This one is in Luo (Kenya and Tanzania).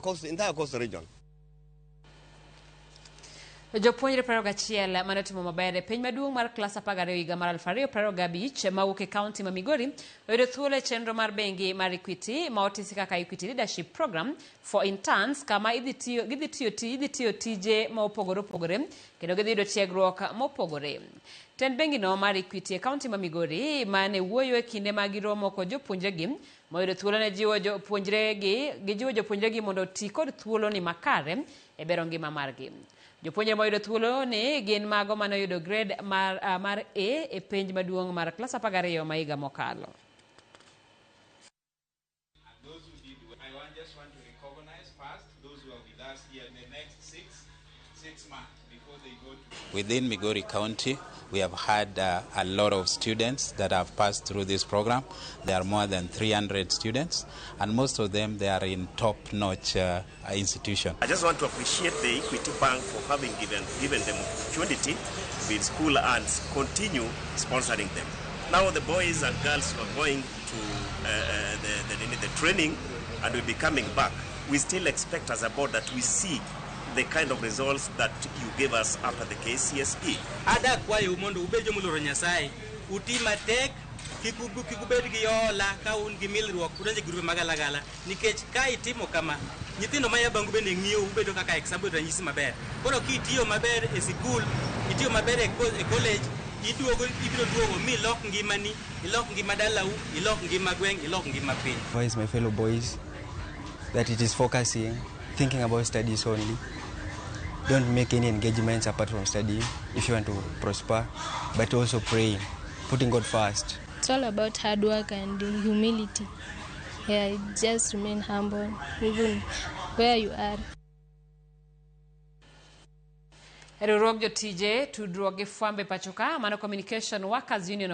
coast, entire coast region. Jopuonjre 21 mane otimo maber e penj maduong' mar klas 12 higa mar 2025 mawuok e kaunti ma Migori oyudo thuolo e chenro mar bengi mar Equity ma otisi kaka Equity Leadership Program for Interns kama idhi tiyo gidhi tiyo ti idhi tiyo tije ma opogore opogore kendo gidhi yudo tiegruok mopogore. Tend bengino mar Equity e kaunti ma Migori mane wuoyo e kinde ma giromo kod jopuonjregi moyudo thuolo ne jiwo jopuonjregi gijiwo jopuonjregi mondo oti kod thuoloni makare e bero ngima margi. Jopuonjre moyudo thuolo ni gin mago mane oyudo grade mar, uh, mar A e penj maduong' mar klas 12 ma higa mokalo. And those who did well, I want, just want to recognize first those who are with us here in the next 6 months before they go to. Within Migori County, we have had a lot of students that have passed through this program. There are more than 300 students, and most of them, they are in top-notch institution. I just want to appreciate the Equity Bank for having given them opportunity to be in school and continue sponsoring them. Now the boys and girls who are going to the training and will be coming back, we still expect as a board that we see the kind of results that you gave us after the KCSE. Ada kwayou mondo ubed jomoluoro Nyasaye, uti matek, kik kik ubed gi hola ka un gi milruok udonjo e grube magalagala nikech ka itimo kama nyithindo maya bangu bende ng'iyo ubedo kaka example ranyisi maber. Koro kitiyo maber e sikul, itiyo maber e, e college, iduogo ibiro duogo mi ilok ngimani, ilok ngima dalau, ilok ngima gweng', ilok ngima piny. Advise my fellow boys that it is focusing, thinking about studies only. Don't make any engagements apart from studying if you want to prosper, but also praying, putting God first. It's all about hard work and humility. Yeah, just remain humble even where you are. Riwruog jotije tudruok gi fwambo e pacho ka mano Communication Workers Union.